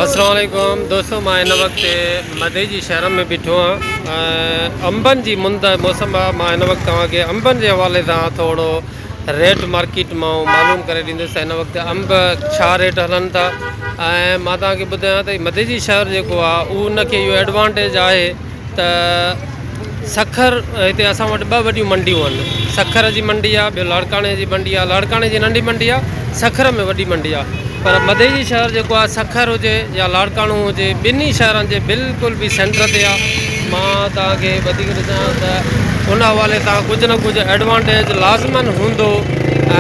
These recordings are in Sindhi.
السلام عليڪم دوستو مان هن وقت مدئي جي شهر ۾ بيٺو آهيان ۽ انبن جي مند موسم آهي مان هن وقت توهان کي انبن جي حوالي سان ٿورو ريٽ مارڪيٽ مان معلوم ڪري ڏيندس هن وقت انب ڇا ريٽ هلن ٿا ۽ مان توهان کي ٻڌايان ته مدئي جي شهر جيڪو آهي اهو ان کي اهو ايڊوانٽيج آهي ته سکر هتي اسان وٽ ٻه وڏيون منڊيون آهن سکر جي منڊي آهي ٻيو لاڙڪاڻي جي منڊي آهي لاڙڪاڻي جي ننڍي منڊي آهي سکر ۾ وڏي منڊي آهي پر مدئي جي شهر جيڪو آهي سکر هجي يا لاڙڪاڻو هجي ٻنهي شهرن جي بلڪل به سينٽر تي آهي مان توهان کي وڌيڪ ڏسان ته ان حوالي سان ڪجهه نه ڪجهه ايڊوانٽيج لازمن هوندو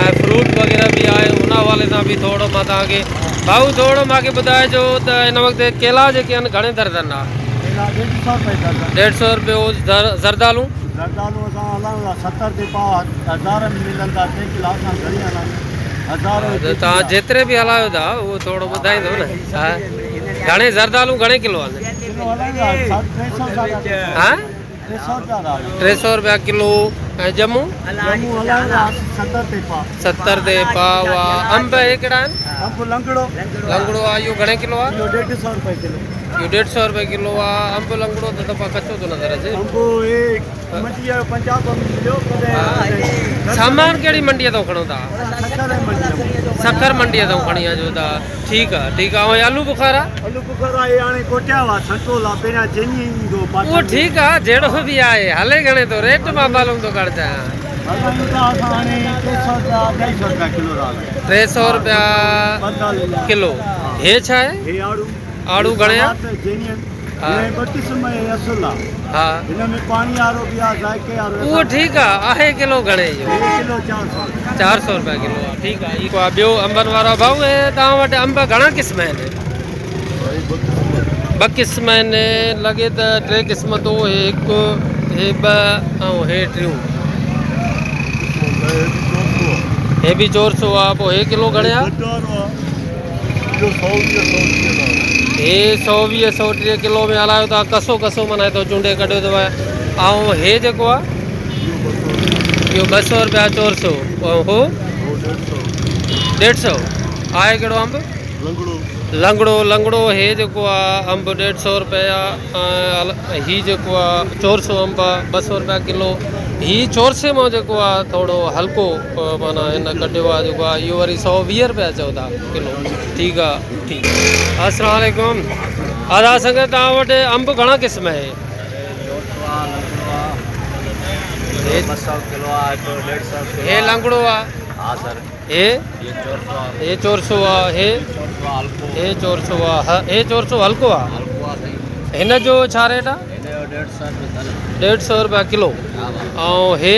۽ فروٽ وغيره به آهي ان حوالي سان به ٿورو مان توهان کي ڀائو ٿورو مانکي ٻڌائجو ته هن وقت ڪيلا جيڪي آهن گهڻي درجن آهي ڪيلا ڏيڍ سئو روپيه درجن. ڏيڍ سئو روپيو زردالو. زردالو اسان هلايون ٿا 70 تي پاء هزار ۾ ملن ٿا ٽي ڪلا اسان گهڻي هلايون هزار ته توهان جيتري به هلايو ٿا اهو ٿورو ٻڌائيندو نه ها گهڻي زردالو گهڻي ڪلو آهن ڪلو هلايون ٿا ٽي سئو ساڍا ٽي سئو ها ٽي سئو روپيا ٿا هلايون ٽي سئو روپيا ڪلو ۽ ڄمون ڄمون هلايون ٿا 70 تي پاء 70 تي پاء آ انب هي ڪهڙا آهن انب لنگڙو لنگڙو آ اهو گهڻي ڪلو آ اهو ڏيڍ سئو روپيه ڪلو اهو ڏيڍ سئو روپيه ڪلو آ انب لنگڙو ته دفعا ڪچو ٿو نظر اچي انب هي منڊي جو پنجاب ۾ مليو ڪڏهن سامان ڪهڙي منڊي تان کڻو ٿا سکر منڊي سکر منڊي تان کڻي اچو ٿا ٺيڪ آ ٺيڪ آ ۽ آلو بخارا آلو بخارا هي هاڻي ڪوٽيا هئا سنٽول آ پهريان چيني ايندو اهو ٺيڪ آ جهڙو به آهي هلي گهڻي ٿو ريٽ مان معلوم ٿو ڪرڻ چاهيان هلايون ٿا اسان هاڻي ٽي سئو روپيا اڍائي سئو روپيا ڪلو ٿا هلايون. ٽي سئو روپيا ڪلو هي ڇا آهي؟ هي آڙو. آڙو گهڻي آ؟ ها. هي ٻه قسم هي اصل آ. ها. هن ۾ پاڻي وارو به آ ذائقي وارو. اهو ٺيڪ آ آهي ڪلو گهڻي اهو؟ هي ڪلو 400 روپيا. 400 روپيا ڪلو آ ٺيڪ آ. هي ٻيو انبن وارا ڀائو هي توهان وٽ انب گهڻا قسم آهن؟ ٻه قسم آهن لڳي ته ٽي قسم تو هي هڪ هي ٻه ۽ هي ٽيون هي به چور سو آ پوء هي ڪلو گهڻي آ هي 120 130 ڪلو ۾ هلايو ٿا ڪسو ڪسو معنيٰ هتو چونڊي ڪڍيو اٿو ۽ هي جيڪو آ اهو 200 روپيا چور سو ۽ هو 150 آهي ڪهڙو انب لنگڙو. لنگڙو، لنگڙو هي جيڪو آ انب ڏيڍ سئو روپيا ۽ هي جيڪو آ چورسو انب آ ٻه سئو روپيا ڪلو. هي چورسي مان جيڪو آ ٿورو هلڪو معنيٰ هن ڪڍيو آ جيڪو آ اهو وري 120 روپيا چئو ٿا ڪلو. ٺيڪ آ ٺيڪ. السلام عليڪم ادا سنگت توهان وٽ انب گهڻا قسم آهي؟ چورسو آ لنگڙو آ هي ٻه سئو ڪلو آ هڪڙو ڏيڍ سئو ڪلو هي لنگڙو آ. ها سر. هي هي چورسو آ هي هي چورسو آ هي چورسو هلڪو آ هن جو ڇا ريٽ آ؟ ڏيڍ سئو روپيا ڪلو ۽ هي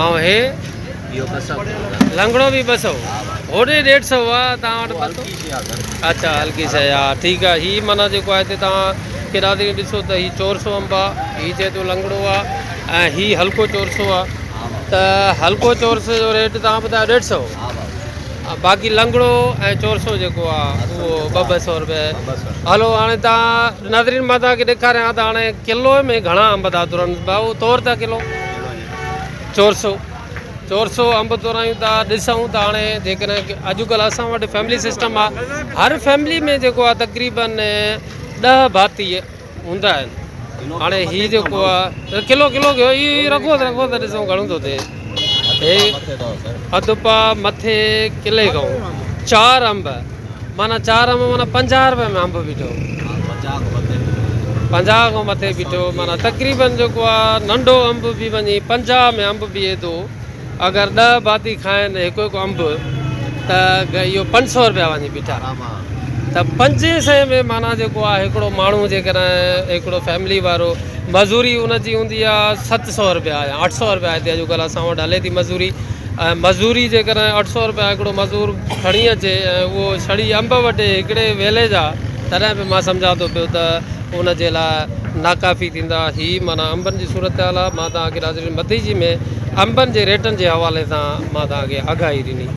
۽ هي لنگڙو به 200 هوڏي ڏيڍ سئو آ توهان وٽ 200 اڇا هلڪي شيء آ ٺيڪ آ هي معنيٰ جيڪو آ هتي توهان ڪيڏا ڏسو ته هي چورسو انب آ هي چئي ٿو لنگڙو آ ۽ هي هلڪو چورسو آ ته هلڪو چورسي جو ريٽ توهان ٻڌايو ڏيڍ سئو باقي لنگڙو ۽ چورسو جيڪو آ اهو ٻه ٻه سئو روپيه هلو هاڻي توهان ناظرين مان توهان کي ڏيکاريان ته هاڻي ڪلو ۾ گهڻا انب ٿا ترن ڀائو تور ته ڪلو چورسو چورسو انب تورايون ٿا ڏسون ته هاڻي جيڪڏهن اڄڪلهه اسان وٽ فيملي سسٽم آ هر فيملي ۾ جيڪو آ تقريبن 10 ڀاتي هوندا آهن هاڻي هي جيڪو آ ڪلو ڪلو ڪيو هي رکو رکو ته ڏسون گهڻو ٿو ٿئي هي اڌ پا مٿي ڪلي کان چار انب معنيٰ چار انب معنيٰ 50 روپئي ۾ انب بيٺو 50 کان مٿي بيٺو معنيٰ تقريبن جيڪو آ ننڍو انب به وڃي 50 ۾ انب بيهي ٿو اگر 10 ڀاتي کائن هڪ هڪ انب ته اهو 500 روپيا وڃي بيٺا ته پنجين سئين ۾ معنيٰ جيڪو آهي هڪڙو ماڻهو جيڪڏهن هڪڙو فيملي وارو مزوري ان جي هوندي آهي 700 روپيا يا 800 روپيا هتي اڄڪلهه اسان وٽ هلي ٿي مزوري ۽ مزوري جيڪڏهن 800 روپيا هڪڙو مزور کڻي اچي ۽ اهو ڇڙي انب وٽي هڪڙي ويلي جا تڏهن به مان سمجهان ٿو پيو ته ان جي لاء ناڪافي ٿيندا. هي معنيٰ انبن جي صورتحال آهي. مان توهان کي ناظرين مديجي ۾ انبن جي ريٽن جي حوالي سان مان توهان کي آگاهي ڏني.